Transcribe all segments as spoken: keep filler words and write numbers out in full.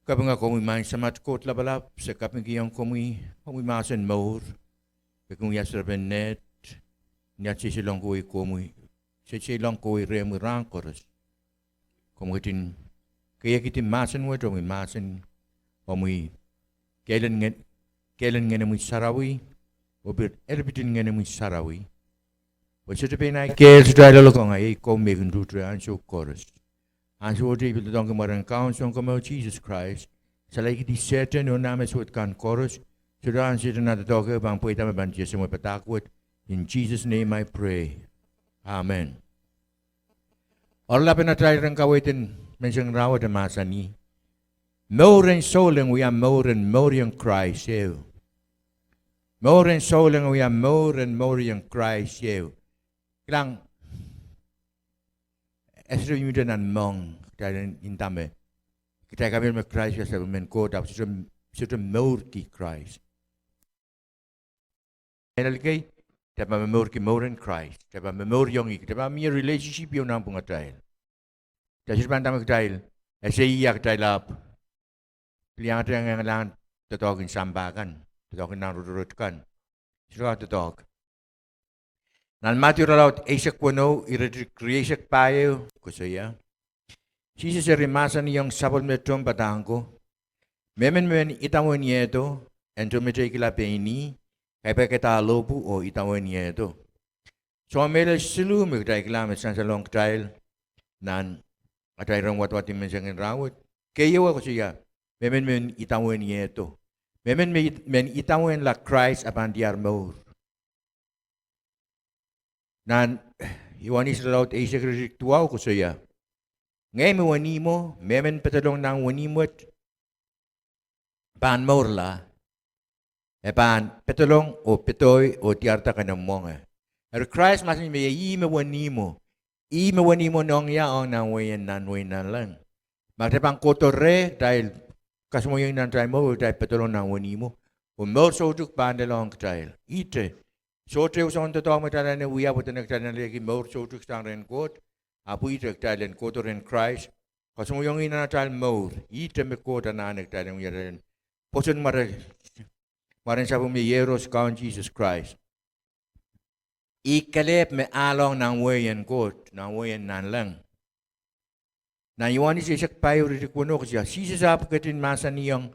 Kapinga komwi Maing Samat Koht Lapalap, se kapingkihong komwi, komwi mahsen mour, pwe komwi wia serepen neht, ni at seiseilong kohwei komwi, seiseilong kohwei rehmwi rahn koaros. Komw ketin keiekidi mahsen wet, omwi mahsen, omwi kehl en nge-, kehl en Ngenemwi Sarawi, oh pil eripit en Ngenemwi Sarawi. Pwe sohte pein ahi kehl, sohte ahi loalokong, ahi, ei komw me kin tuhtre ansou koaros. Ansowohte I pil doadoahngki mwaren Kaun Sounkomour Sises Krais, salehkihdi Sehdan oh nah me suwed kan koaros, sohte ahn Sehdan ah doadoahk ehu pahn pweida me pahn tiahk semwe padahk wet. In Jesus' name I pray. Amen. Oaralapen atail rehn kaweid en menseng rahnwet e mahsanih: Mour en souleng wia mour en mouriong Krais ehu. Mour en souleng wia mour en mouriong Krais ehu. Kilang, e sohte mihmihte nan moang kitail en inda me kitail kapinga me Krais wia sapwellimen Koht ahpw sohte, sohte mourki Krais. Mehlel kei, kitail pahn momourki mour en Krais, kitail pahn momouriong ih, kitail pahn mie relationship ieu nanpwungatail. Kitail sohte pahn inda me kitail ese ih a kitail ahpw pil iangete engiengalahn doadoahk en sampah kan, doadoahk en nan rotorot kan. Sohte kak doadoahk. Nan Madiu irelaud eisek weneu, iretikitik rieisek pahieu koasoia: Sises eri mahsanihong sapwellime Tomw padahk ko: Mehmen me idawehn iehdo, en tohn mehteikihla pein ih, kaipwaiada ah lohpwu oh idawehn iehdo. Soangen mehlel siluh me kitail kilang me sansalohng kitail nan atail rehn wadawad en menseng rahnwet. Keieu koasoia: Mehmen men idawehn iehdo. Mehmen men id-, men idawehnla Krais a pahn diar mour. Nan Iohanes irelaud eisek iretikitik duwau koasoia: Ngehi me wenihmwo, mehmen pedolong nan wenihmw wet pahn mourla, e pahn pedolong oh pedohi oh diarada kene mwenge. Eri Krais mahsanih me ih me wenihmwo, ih me wenihmwo nohng ie ong nan wehin nan, wehin nanleng. Ma kitail pahn kohdo reh, kitail kasamwoiong nan atail mour, kitail pedolong nan wenihmwo, oh mour soutuk pahn lelohng kitail. Ihte, sohte ehu soangen doadoahk me kitail anahne wia pwe dene kitail en alehki mour soutuk sang rehn Koht, ahpw ihte kitail en kohdo rehn Krais, kasamwoiong ih nan atail mour, ihte me Koht anahne kitail en wia, kitail en pwoson mwaren, mwaren sapwellime Iehros Kaun Sises Krais. Ih kelehpw me ahl ong nan wehin Koht, nan wehin nanleng. Nan Iohanes eisek pahieu iretikitik weneu koasoia: Sises ahpw ketin mahsanihong,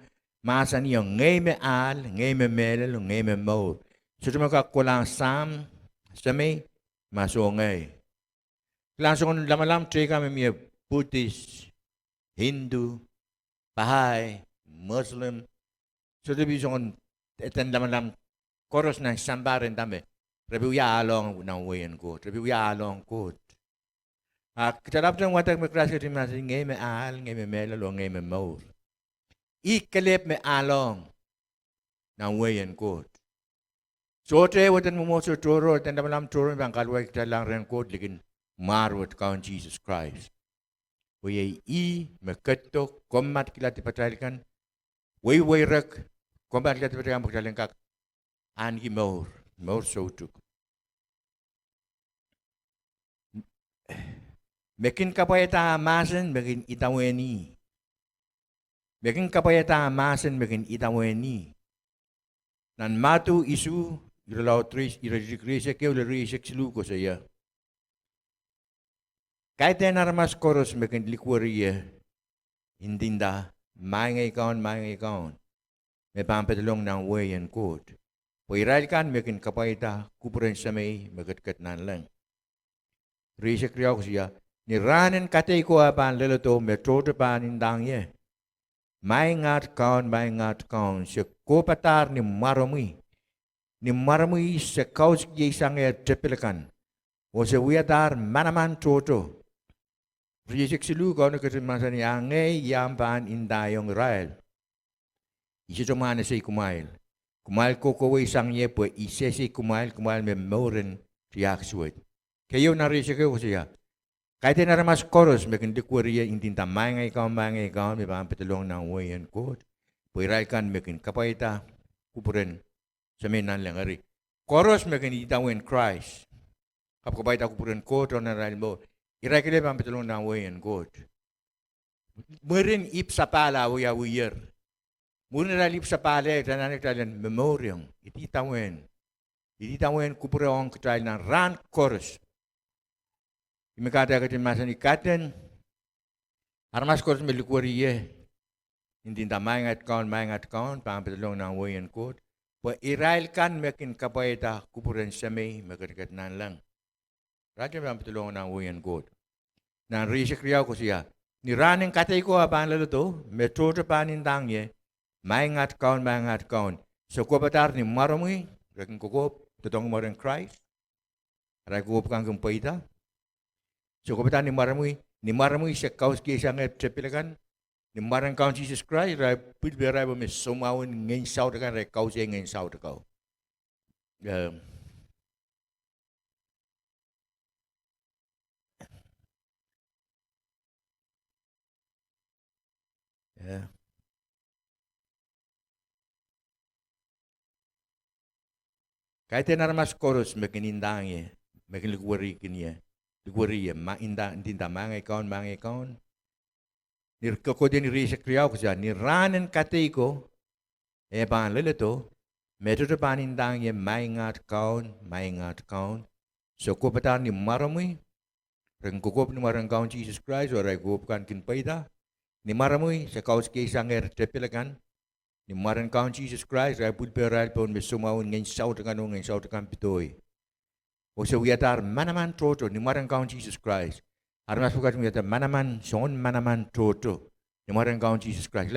mahsanihong: Ngehi me ahl, ngehi me mehlel, ngehi me mour. Sohte me kak kolahng Sahm, Semei, ma soh ngehi. Kilang, soangen lamalam teikan me mie Buddhist, Hindu, Baha'i, Muslim, sohte pil soangen eden lamalam koaros nan sampah re inda me re pil wia ahl ong nan wehin Koht, re pil wia ahl ong Koht. A kitail ahpwtehn wadek me Krais ketin mahsanih: Ngehi me ahl, ngehi me mehlel, oh ngehi me mour. Ih kelehpw me ahl ong nan wehin Koht. Sohte ehu eden mwomwohdiso tohrohr, eden lamalam tohrohr me pahn kahluwa kitail lahng rehn Koht likin mwar wet, Kaun Sises Krais. Pwe iei ih me ketido, komw matkihla dipatail kan, weiweirek, komw matkihla dipatail kan pwe kitail en kak ahneki mour, mour soutuk. Me kin kapwaiada ah mahsen me kin idawehn ih. Me kin kapwaiada ah mahsen me kin idawehn ih. Nan Madiu isuh, irelaud rie-, iretikitik rieisek ehu lel rieisek siluh koasoia: Kaidehn aramas koaros me kin likwerih ie, ndinda, Maing ei Kaun, Maing ei Kaun, me pahn pedolong nan wehin Koht, pwe irail kan me kin kapwaiada kupwuren Semei me ketiket nanleng. Rieisek riau koasoia: Ni rahnen kadeiko ah pahn leledo, me tohto pahn ndahng ie: Maing at Kaun, Maing at Kaun, se kohpadahr ni mwaromwi, ni mwaromwi se kausik ieisangehr tepil akan, oh se wiadahr manaman tohto. Rieisek siluh, Kauno ketin mahsanih: A ngehi, I ahpw pahn ndaiong irail: I sohte mwahn esei kumwail. Kumwail kohkohweisang ie, pwe I sehse kumwail, kumwail me mour en tiahk suwed. Keieu nan rieisek ehu koasoia: Kaidehn aramas koaros me kin likwerih ie, ndinda, Maing ei Kaun, Maing ei Kaun, me pahn pedolong nan wehin Koht, pwe irail kan me kin kapwaiada kupwuren Semei nanleng. Eri, koaros me kin idawehn Krais, kapwaiada kupwuren Koht nan arail mour, irail kelehpw pahn pedolong nan wehin Koht. Mwurin ipw sapahl a wiawier. Mwurin irail ipw sapahl, e anahne kitail en momouriong, idawehn, idawehn kupwure ong kitail nan rahn koaros. Ih me kahrehda e ketin mahsanih, kaping, aramas koaros me likwerih ie, ndinda Maing at Kaun, Maing at Kaun, pahn pedolong nan wehin Koht, pwe irail kan me kin kapwaiada kupwuren Semei me ketiket nanleng, irail kan pahn pedolong nan wehin Koht. Nan rieisek riau koasoia, ni rahn en kadeiko a pahn leledo, me tohto pahn ndahng ie, Maing at Kaun, Maing at Kaun, se kohpadahr ni mwaromwi, re kin kokohp doadoahngki mwaren Krais, arail kokohp kan kin pweida. Se kohpadahr ni mwaromwi, ni mwaromwi se kausakihsangehr tepil akan, ni mwaren Kaun Sises Krais, irail pwil pehrail pwe me soumwahu en ngehn saut akan, irail kausehki ngehn saut akau. Kaidehn aramas koaros me kin ndahng ie, me kin likwerih ie, ndinda Maing at Kaun, Maing at Kaun. Ni kohkohdo ni rieisek riau koasoia, ni rahn en kadeiko e pahn leledo, me tohto pahn ndahng ie, Maing at Kaun, Maing at Kaun, se kohpadahr ni mwaromwi, re kin kokohp ni mwaren Kaun Sises Krais, oh arail kokohp kan kin pweida. Ni mwaromwi se kausakihsangehr tepil akan, ni mwaren Kaun Sises Krais, irail pwil pehrail pwe me soumwahu en ngehn saut akan, oh ngehn saut akan pedohi, oh se wiadahr manaman tohto ni mwaren Kaun Sises Krais. Aramas pwukat wiahda manaman, soangen manaman tohto ni mwaren Kaun Sises Krais.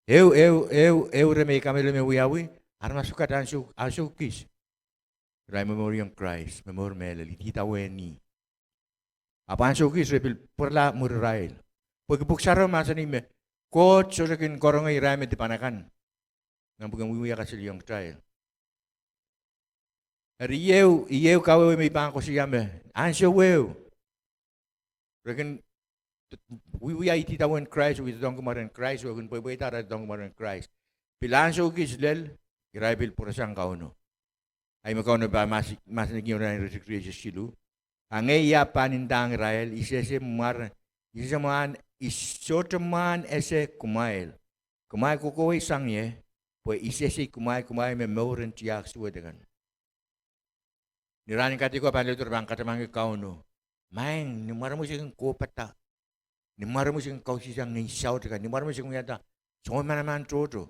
Ehu, ehu, ehu re me I kamehlele me wiawi, aramas pwukat ansou, ansou kis irail momouriong Krais, momour mehlel, idawehn ih. Ahpw ansou kis re pil pwurala mwurirail, pwehki Pwuhk Sarawi mahsanih me Koht sohte kin karonge irail me dipan akan. Nan pwuken Wiewia kasalehiong kitail, eri ieu, ieu kawehwe me I pahn koasoia me ansou ehu re kin wiewia idawehn Krais, oh doadoahngki mwaren Krais, oh kin pweipweida arail doadoahngki mwaren Krais, pil ansou kis lel, irail pil pwurasang Kauno. Ahi me Kauno pahn mahsanihong irail nan rieisek siluh, a ngehi ahpw pahn ndahng irail, I sehse mwar, I sehse mwahn, I sohte mwahn ese kumwail. Kumwail kohkohwei sang ie, pwe I sehse kumwail, kumwail me mour en tiahk suwed akan. Ni rahn en kadeiko pahn leledo, re pahn katamangki Kauno, Maing, ni mwaromwi se kin kohpada, ni mwaromwi se kin kausakihsang ngehn saut akan, ni mwaromwi se kin wiahda soangen manaman tohto.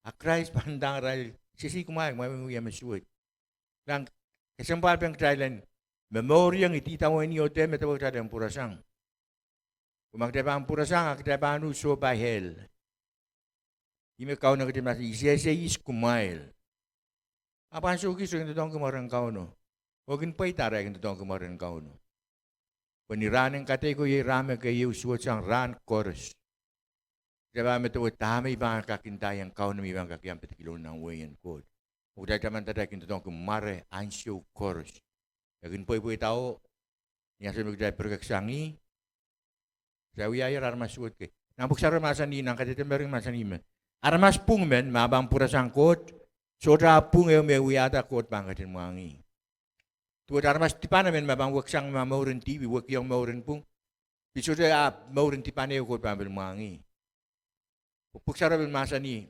A Krais pahn ndahng irail, I sehse kumwail, kumwail me wia me suwed. Nan kesempwalpen kitail en momouriong idawehn ih oh dehr medewe kitail en pwurasang. Pwe ma kitail pahn pwurasang, a kitail pahn uh sohpai hell. Ih me Kauno ketin mahsanih, I sehse ihs kumwail. Ahpw ansou kis re kin doadoahngki mwaren Kauno, oh kin pweida arail kin doadoahngki mwaren Kauno. Pwe ni rahn en kadeiko iei rahn me keieu suwedsang rahn koaros. Kitail pahn medewe dahme I pahn kak ndaiong Kauno me I pahn kak iang pedikihla nan wehin Koht, oh kitail tamanda atail kin doadoahngki mware ansou koaros. E kin pweipweida, oh ni ansou me kitail pirekeksang ih, kitail wiahier aramas suwed kei. Nan Pwuhk Sarawi mahsanih, nan Kadehde Meringo mahsanih me aramas pwung men ma pahn pwurasang Koht, sohte ahpw pwung ehu me wiahda Koht pahn ketin mwahngih. Duwehte aramas dipan emen ma pahn weksang ma mouren dihp, wekiong mouren pwung, pil sohte ahpw mouren dipan ehu Koht pahn pil mwahngih. Pwe Pwuhk Sarawi pil mahsanih,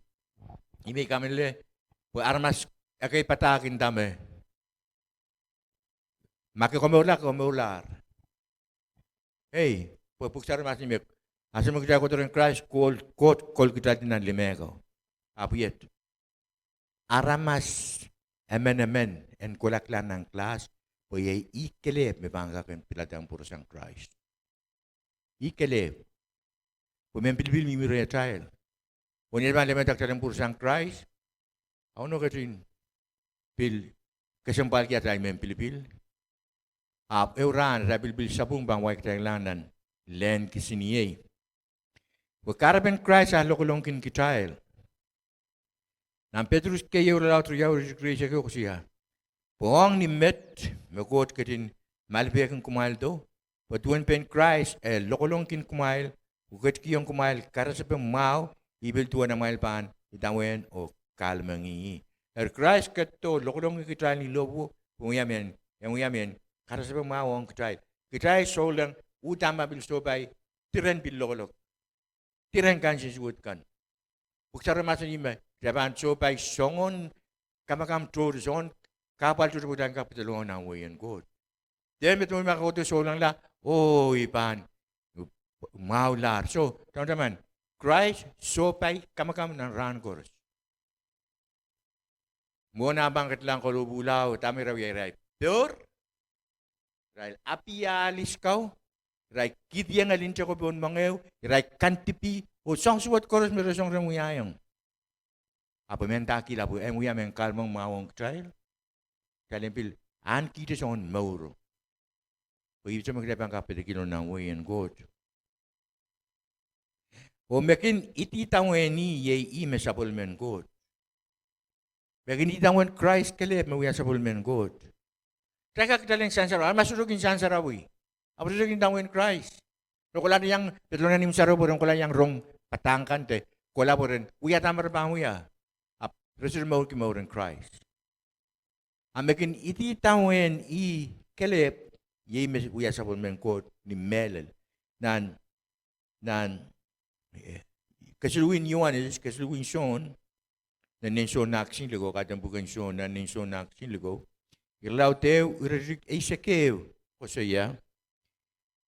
ih me I kamehlele, pwe aramas ekei padahk nda me, ma ke komourla, ke komourlahr. Ei, pwe Pwuhk Sarawi mahsanih me ansou me kitail kohdo rehn Krais, Koht, Koht kol kitail nan limehko. Ahpw iet, aramas emenemen en kolahng nan class, pwe iei ih kelehpw me pahn kak en pilada en pwurasang Krais. Ih kelehpw. Pwe mehn pilipil mihmi rehtail. Oh ni atail pahn lemehda kitail en pwurasang Krais, Kauno ketin pil kesempwalki atail mehn pilipil. Ahpw ehu rahn atail pilipil sapwung pahn wai kitailla nan lehn kisiniei. Pwe kahrepen Krais a lokolongkin kitail. Nan Petrus keieu, irelaud riau, iretikitik rieisek ehu koasoia, pwe ong ni met me Koht ketin malipehkin kumwaildo, pwe duwen pein Krais e lokolongkin kumwail, oh ketikihong kumwail karasepe mwahu, ih pil duwen amwail pahn idawehn oh kahlemengih ih. Eri Krais ketido lokolongki kitail ni lohpwuo, pwe e wia mehn, e wia mehn karasepe mwahu ong kitail. Kitail souleng, uhdahn ma pil sohpai, diren pil lokolok. diren kansensuwed kan. Pwuhk Sarawi mahsanih me kitail pahn sohpai soangen kamakam tohto, soangen kahpwal tohto pwe kitail en kak pedolong nan wehin Koht. Dehr me, dehr me kak kohdo soulengla, oh, I pahn mwahulahr. Soh, tamataman, Krais sohpai kamakam nan rahn koaros. Mwohn ah pahn ketilahng kalohpwuhla, dahme irail wia? Irail pohr, irail apialis kau, irail kihdieng linte ko pohn moangeiu, irail kandipi, oh soahng suwed koaros me re song ren wiahiong. Ahpw e mendahkihla pwe en wia mehn kahlemeng mwahu ong kitail, kitail en pil ahnekihte soangen mouro. Pwe ihte me kitail pahn kak pedekihdo nan wehin Koht. Oh me kin idawehn ih, iei ih me sapwellimen Koht. Me kin idawehn Krais kelehpw me wia sapwellimen Koht. Kitail kak, kitail en sansarawi, aramas sohte kin sansarawi, ahpw sohte kin idawehn Krais. Re kohla iang pedolong nan imw sarawi pwe ren kohla iang rong padahk kan de kohla pwe ren wia dahme re pahn wia. Ahpw re sohte mourki mouren Krais. A me kin idawehn ih kelehpw, iei me wia sapwellimen Koht ni mehlel. Nan, nan, eh, kesiluhwen Ioanes, kesiluhwen Sohn, nan nein Sohn nah kisin likou, kaden pwuken Sohn, nan nein Sohn nah kisin likou, irelaud ehu, iretikitik eisek ehu koasoia: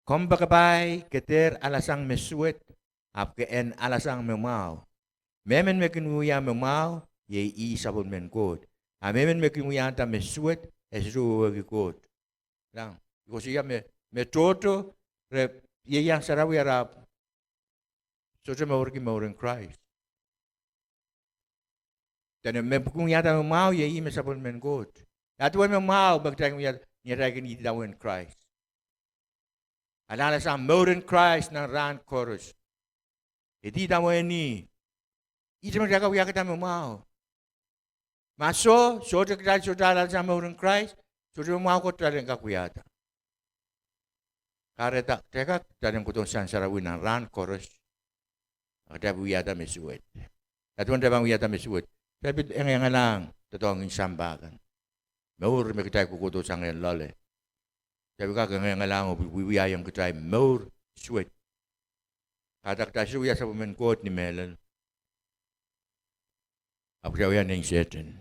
Kompoakepahi ke dehr alasang me suwed, ahpw ke en alasang me mwahu. Mehmen me kin wiewia me mwahu, iei ih sapwellimen Koht. A mehmen me kin wiahda me suwed, e sohte wehwehki Koht. Kilang, koasoia me, me tohto, re ieiang sarawi ahpw sohte mourki mouren Krais. Dene me kin wiahda me mwahu, iei ih me sapwellimen Koht. Ia duwen me mwahu me kitail kin wia ni atail kin idawehn Krais, alasang mouren Krais nan rahn koaros? Idawehn ih, ihte me kitail kak wiahkihda me mwahu. Ma soh, sohte kitail, sohte alasang mouren Krais, sohte me mwahu koaros kitail en kak wiahda. Kahrehda kitail kak, kitail en kohdohn sansarawi nan rahn koaros, a kitail pil wiahda me suwed. Ia duwen kitail pahn wiahda me suwed? Kitail pil engiengihlahng doadoahk en sampah kan, mour me kitail kohkohdo sang loale. Kitail pil kak engiengihlahng oh pil wiewiahiong kitail mour suwed. Kahrehda kitail sohte wia sapwellimen Koht ni mehlel, ahpw kitail wia nein Sehdan.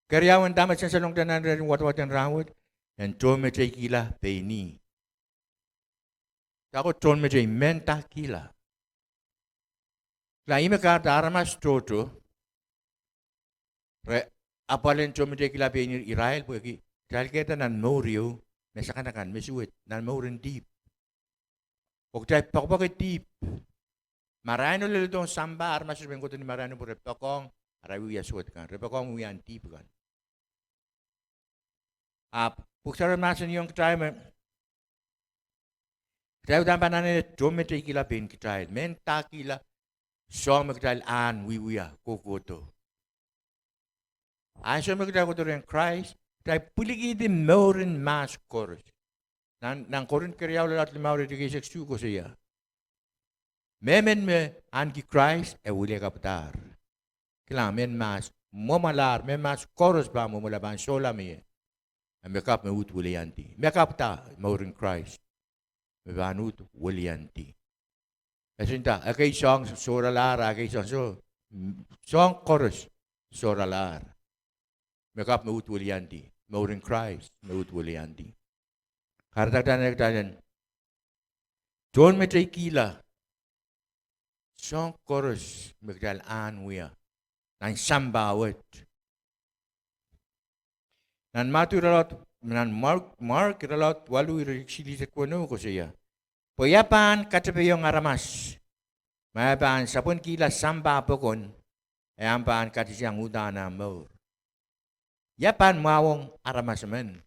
Keriau en dahme sansalong kitail nan ire en wadawad en rahnwet, en tohnmeteikihla pein ih. Dahkot tohnmetei? Mendahkihla. Kilang, ih me kahrehda aramas tohto re apwal en tohnmeteikihla pein irail pwehki kitail kehda nan mour ieu me sakanakan, me suwed, nan mouren dihp. Oh kitail poakepoake dihp. Maraino, leledohn sampah, aramas sohte pein kohdo ni maraino pwe re poakohng arail wiewia suwed kan, re poakohng wiewia en dihp kan. Ahpw Pwuhk Sarawi mahsanihong kitail me kitail uhdahn pahn anahne tohnmeteikihla pein kitail, mendahkihla soahng me kitail ahn wiewia kohkohdo. Ansou me kitail kohdo rehn Krais, kitail pwilikihdi mouren mahs koaros. Nan, nan Korint keriau, irelaud limau, iretikitik eisek isuh koasoia: Mehmen me ahneki Krais, e wiliakapwadahr. Kilang, mehn mahs mwomwalahr, mehn mahs koaros pahn mwomwala, pahn sohla mie. A me kapw me uhd wiliandi, me kapwada mouren Krais, me pahn uhd wiliandi. E soh nda, ekei soahng sohralahr, a ekei soahng soh, soahng koaros sohralahr. Me kapw me uhd wiliandi, mouren Krais me uhd wiliandi. Kahrehda kitail en tohnmeteikihla soahng koaros me kitail ahn wia nan sampah wet. Nan Madiu irelaud, nan Mark, Mark irelaud waluh, iretikitik silihsek weneu koasoia: Pwe ia pahn katepehiong aramas ma e pahn sapwenkihla sampah pokon, e ahpw pahn katisiang uhdahn ah mour? Ia pahn mwahuwong aramas emen?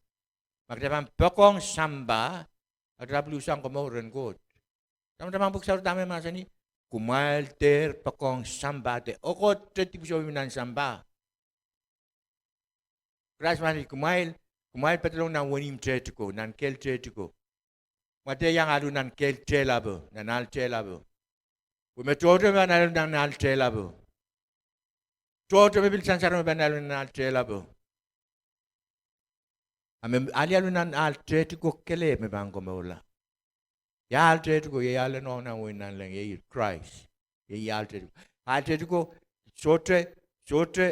Ma kitail pahn poakohng sampah, a kitail pil sang komour rehn Koht. Tamataman Pwuhk Sarawi dahme mahsanih? Kumwail dehr poakohng sampah de okohte dipwisou mi nan sampah. Krais mahsanih, kumwail, kumwail pedolong nan wenihmw tehtiko, nan kehl tehtiko. Mwadeiang alu nan kehl tehlapo, nan ahl tehlapo. Pwe me tohto me pahn alu nan ahl tehlapo. Tohto me pil sansar me pahn alu nan ahl tehlapo. A me alialu nan ahl tehtiko kelehpw me pahn komourla. Ia ahl tehtiko, ia ahl en ong nan wehin nanleng, iei Krais. Iei ahl tehtiko. Ahl tehtiko, sohte, sohte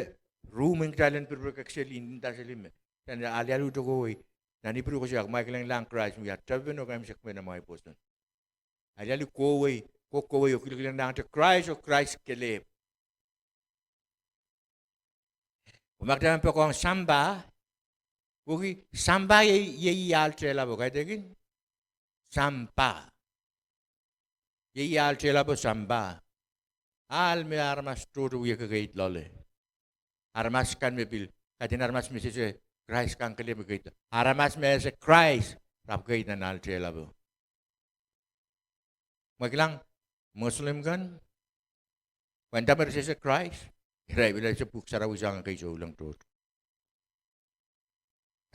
ruh me kitail en pirpir kak seli, nda seli me. Nan alialu tokowei, nan Ipru koasoia, kumwail kilenglahng Krais me wia tepin oh kaimwisekpen amwail pwoson. Alialu kohwei, kohwei oh kilkilenglahngte Krais oh Krais kelehpw. Pwe ma kitail en poakohng sampah, pwehki sampah iei, iei ahl tehlapo, kaidehkin? Sampah. Iei ahl tehlapo sampah. Ahl me aramas tohto wie kekeid loale. Aramas kan me pil, kaidehn aramas me sehse Krais kan kelehpw me keid. Aramas me ese Krais, re ahpw keid nan ahl tehlapo. Kumwail kilang Muslim kan, pwe nda me re sehse Krais, irail pil ese Pwuhk Sarawi sang ekei souleng tohto.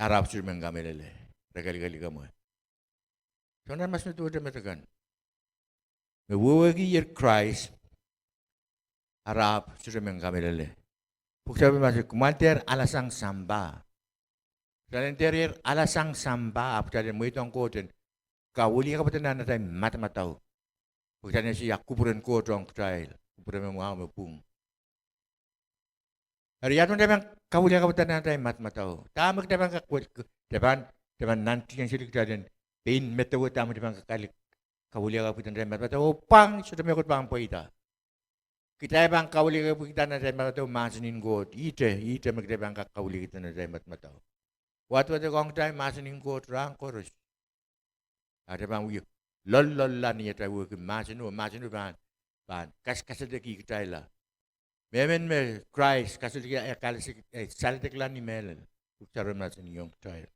Re ahpw sohte men kamehlele, re kalikalike mwo. Soangen aramas me duwehte met akan me wehwehki ier Krais, re ahpw sohte men kamehlele. Pwuhk Sarawi mahsanih, kumwail dehr alasang sampah. Kitail en dehr alasang sampah, ahpw kitail en mweidohng Koht en kawiliakapwada nan atail madamadau. Pwe kitail en ese ia kupwuren Koht ong kitail, kupwure me mwahu me pwung. Eri ia duwen kitail pahn kawiliakapwada nan atail madamadau? Dahme kitail pahn kak, kitail pahn, kitail pahn nantihong seli kitail en pein medewe dahme kitail pahn kak kawiliakapwada nan atail madamadau, oh pwang sohte mehkot pahn pweida. Kitail pahn kawiliakapwada nan atail madamadau mahsen en Koht. Ihte, ihte me kitail pahn kak kawiliakapwada nan atail madamadau. Wadwadek ong kitail mahsen en Koht rahn koaros. A kitail pahn wie loalloalla ni atail wehwehki mahseno, mahseno pahn, pahn kaskasdekih kitailla. Mehmen me Krais kasalehdekla, e, saledekla ni mehlel. Pwuhk Sarawi mahsanihong kitail,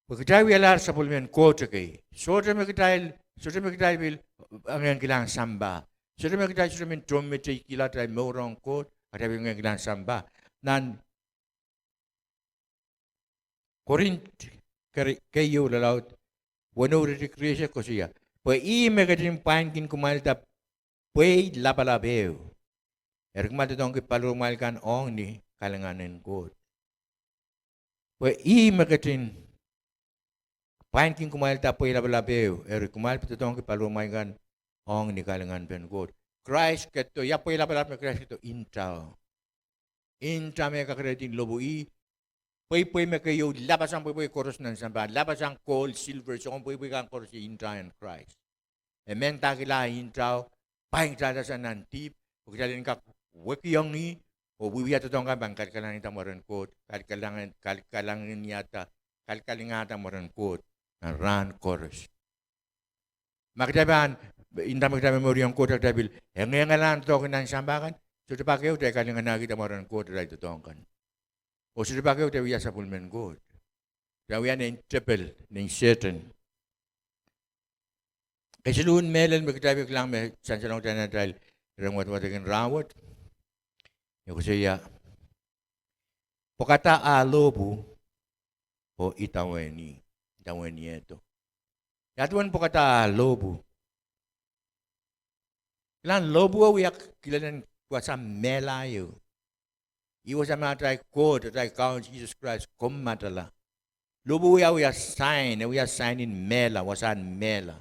pwe kitail wialahr sapwellimen Koht ekei. Sohte me kitail, sohte me kitail pil ngehn kilang sampah. Sohte me kitail sohte men tohn meteikihla atail mour ong Koht, a kitail pil ngehn kilang sampah. Nan Korint keieu, irelaud weneu, iretikitik rieisek koasoia, pwe ih me ketin pwainkin kumwailda pwehi lapalap ehu, eri kumwail doadoahngki paliwaramwail kan ong ni kalingan en Koht. Pwe ih me ketin pwainkin kumwailda pwehi lapalap ehu, eri kumwail pil doadoahngki paliwaramwail kan ong ni kalinganpen Koht. Krais ketido, ia pwehi lapalap me Krais ketido? Ntao. Nta me kakerehdi lohpwu. Ih pweipwei me keieu, lapasang pweipwei koaros nan sampah, lapasang kohl, silver, soangen pweipwei kan koaros iei nta en Krais. E mendahkihla ntao, pwain kitailda sang nan dihp, pwe kitail en kak wekiong ih, oh wiewia doadoahk kan pahn kalkalinganihda mwaren Koht, kalkalingan, kalkalinganihda, kalkalinganihda mwaren Koht nan rahn koaros. Ma kitail pahn, nta me kitail momouriong Koht a kitail pil engehngehlahng doadoahk nan sampah kan, sohte pak ehu kitail kalinganahkihda mwaren Koht atail doadoahk kan. Oh sohte pak ehu kitail wia sapwellimen Koht. Kitail wia nein tepel, nein Sehdan. Kesiluhn mehlel me kitail pil kilang me sansalong kitail nan atail iren wadwadek en rahnwet, e koasoia, pwekada ah lohpwu oh idawehn ih, idawehniehdo. Ia duwen pwekada ah lohpwu? Kilang, lohpwuo wia kilelen wasa mehla ehu. Ih wasa me atail Koht, atail Kaun Sises Krais komatala. Lohpwuo wia, wia sain, e wia sainen mehla, wasahn mehla.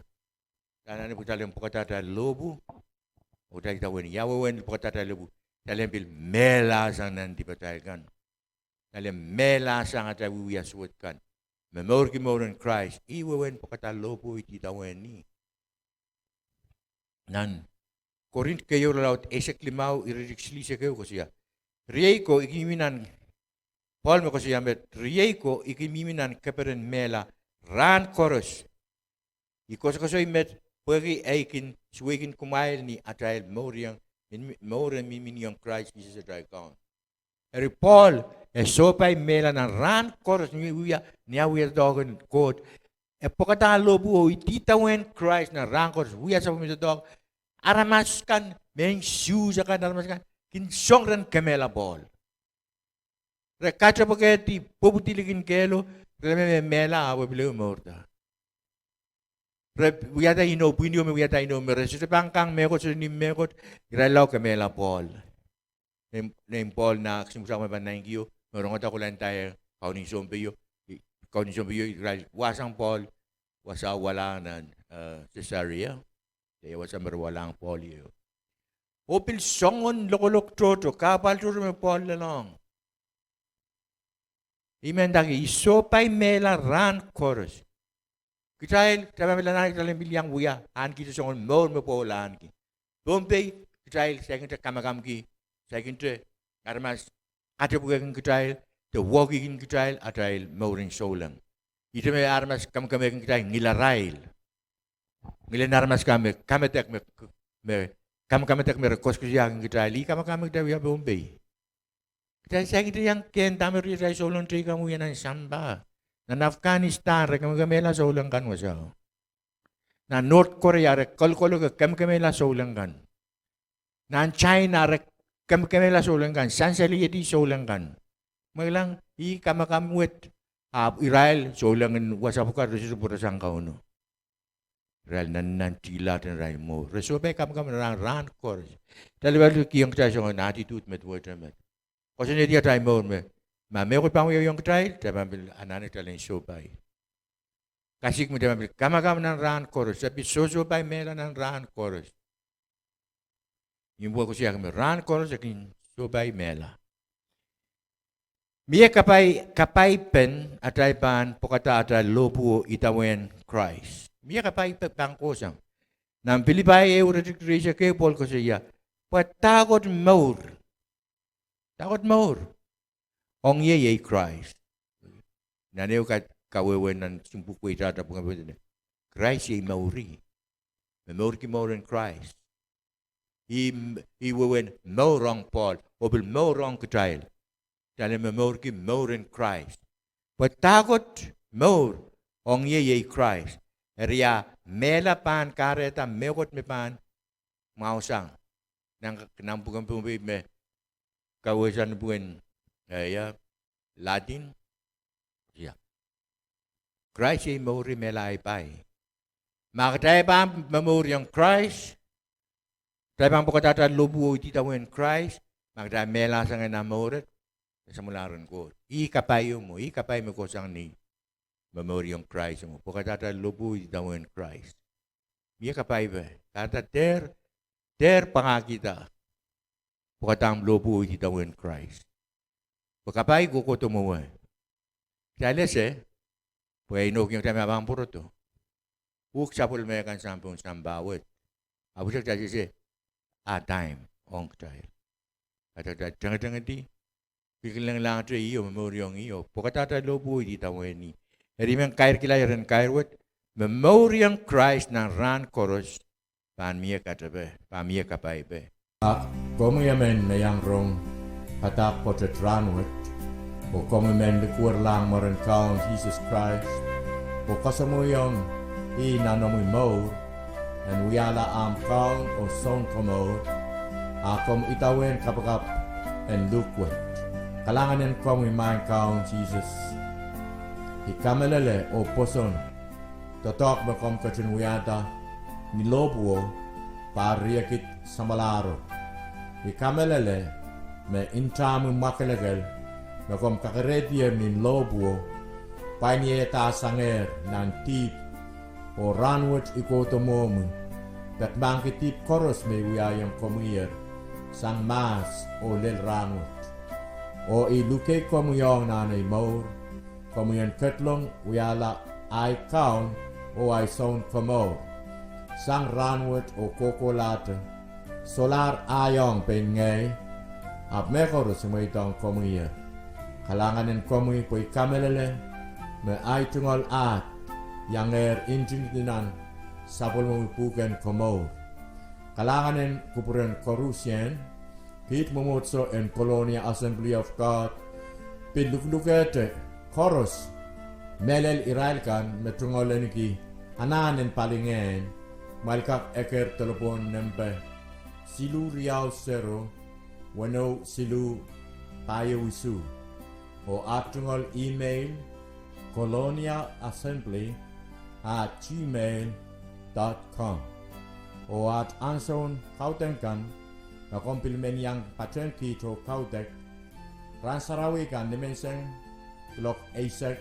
Anahne pwe kitail en pwekada atail lohpwu oh kitail idawehn ih. Ia wehwehn pwekada atail lohpwu? Kitail en pil mehlasang nan dipatail kan. Kitail en mehlasang atail wiewia suwed kan. Momourki mouren Krais, ih wehwehn pwekada lohpwuo, idawehn ih. Nan Korint keieu, irelaud eisek limau, iretikitik silihsek ehu koasoia, riei ko, I kin mihmi nan, Pohl me koasoia met, riei ko, I kin mihmi nan keperen mehla rahn koaros. I koasokoasoi met pwehki ei kin suweiki kumwail ni atail mour en mihmihong Krais Sises atail Kaun. Eri Pohl, e sohpai mehla nan rahn koaros ni wia, ni ah wia doadoahk en Koht. E pwekada lohpwuo oh idawehn Krais nan rahn koaros, wia sapwellime doadoahk. Aramas kan, mehn Suhs akan, aramas kan kin song ren kemehla Pohl. Re katepwekehdi, pwupwudi likin kehlo, re me, me mehla, ahpw e pil ehu mourda. Re wiahda inou, pwihno me wiahda inou me re sohte pahn kang mehkot, sohte nim mehkot, irail lao kemehla Pohl. Nein, nein Pohl nah kisin pwutak me pahn nainkio, me rongada kolahn daier, kaunen sounpeio, kaunen sounpeio irail wahsang Pohl, wasa walahng nan, eh, Caesarea. Ia wasa me re walahng Pohl ie. Oh pil soangen lokolok tohto, kahpwal tohto me Pohl lelohng. I men dake, I sohpai mehla rahn koaros. Kitail, kitail pahn pil anahne kitail en pil iang wia, ahneki soangen mour me Pohl ahneki. Pohnpei, kitail saikinte kamakamki, saikinte aramas katepwukehkin kitail, de wehwehki kitail, atail mour en souleng. Ihte me aramas kamkamehkin kitail, ngihl arail. Ngilen aramas kan me kamadek me, me, kamakamedek me re koasoakoasoiahkin kitail, ih kamakam me kitail wia Pohnpei. Kitail saikinte iang kehn dahme riatail souleng teikan wia nan sampah. Nan Afghanistan re kemekemehla souleng kan wasao. Nan North Korea re kolokol ke kemekemehla souleng kan. Nan China re kemekemehla souleng kan, sansal iet souleng kan. Mwein ih kamakam wet, ahpw irail souleng en wasa pwukat re sohte pwurasang Kauno. Irail nan, nan tilaten irail mour. Re sohpai kamakam nan rahn koaros. Kitail pahn kihong kitail soangen attitude me duwehte met. Koasoanehdi atail mour me, ma mehkot pahn wiawiong kitail, kitail pahn pil anahne kitail en sohpai. Kasik me kitail pahn pil kamakam nan rahn koaros, kitail pil sohsohpai mehla nan rahn koaros. Ih pwe koasoiahki me rahn koaros e kin sohpai mehla. Mie kapai, kapaipen atail pahn pwokada atail lohpwuo idawehn Krais. Mie kapaipe pahn kohsang. Nan Pilipai ehu iretikitik rieisek ehu Pohl koasoia, pwe dahkot mour, dahkot mour ong ie iei Krais. Nan ehu ka, kawehwe nan sounpwuhk weitahta pwuken pwuhk, Krais iei mour, ih. Me mourki mour en Krais. Ih, ih wehwehn mour ong Pohl, oh pil mour ong kitail. Kitail en momourki mour en Krais. Pwe dahkot mour ong ie iei Krais. Eri a mehla pahn kahrehda mehkot me pahn mwahusang. Nan, nan pwuken Pohnpei me kawehwehsang pwuken, eh, ia, Latin. Ia. Krais iei mour, mehla ahi pai. Ma kitail pahn momouriong Krais, kitail pahn pwokada atail lohpwuo idawehn Krais, ma kitail mehla sang nan mour wet, samwalahro en Koht. Ih kapai o mwo, ih kapai me kohsang ni momouriong Krais o mwo. Pwokada atail lohpwuo idawehn Krais. Mie kapaipe, kahrehda dehr, dehr pwangahkihda pwokadahng lohpwuo idawehn Krais. Pwe kapai kohkohdo mwowe. Kitail ese, pwe inoukihong kitail me pahn pwurodo. Uhk sapwellime kan sang pohn sampah wet. Ahpw ese kitail ese, a time ong kitail. Kitail tengetengedi, kilkilenglahngete ih oh momouriong ih oh pwokada atail lohpwuo idawehn ih. Eri I men kairkihla ren kair wet, momouriong Krais nan rahn koaros pahn mie katepe, pahn mie kapaipe. A komwi emen me iang rong padahk pwoatet rahnwet, oh komwi men likwerlahng mwaren Kaun Sises Krais, oh kasamwoiong ih nan omwi mour, en wiahla ahmw Kaun oh Sounkomour, a komw idawehn kapakap en luhk wet. Kalahngan en komwi Maing Kaun Sises. I kamehlele oh pwoson doadoahk me komw ketin wiahda ni lohpwuo, pahr riekid samwalahro. I kamehlele me ntahmwi mwakelekel me komw kakerehdier ni lohpwuo, pwain ieiedahsangehr nan dihp, oh rahnwet I kohdo mwohmwi, peki mahkki dihp koaros me I wiahiong komwier, sang mahs oh lel rahnwet. Oh I luke komwi ong nan ei mour, komwi en ketlong wiahla ahi Kaun oh ahi Sounkomour, sang rahnwet oh kohkohlahte, solahr ahi ong pein ngehi, ahpw mehkoaros I mweidohng komwier. Kalahngan en komwi pwe I kamehlele me ahi tungoal ahd iangehr ntingdi nan sapwellimomwi pwuhken komour. Kalahngan en kupwuren koarusie, kiht mwomwohdiso en Colonia Assembly of God pil luklukehte koaros, mehlel irail kan me tungoal ahneki anahn en palingehn, kumwail kak eker delepwohn nempe siluh riau sero, weneu siluh, pahieu isuh, oh aht tungoal email, colonia assembly at gmail dot com. Oh aht ansoun kaudok kan, ma komw pil men iang patehng kiht oh kaudok, rahn sarawi kan nimenseng kuloak eisek,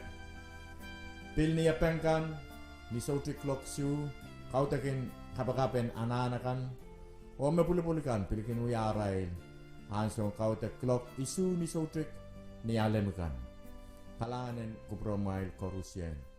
pil ni epeng kan ni soutik kuloak isuh, kaudokin kapakap en anahn akan, oh me pwulopwul kan pil kin wia arail ansoun kaudok kuloak isuh ni soutik ni alem kan. Kalahngan en kupwuromwail koarusie.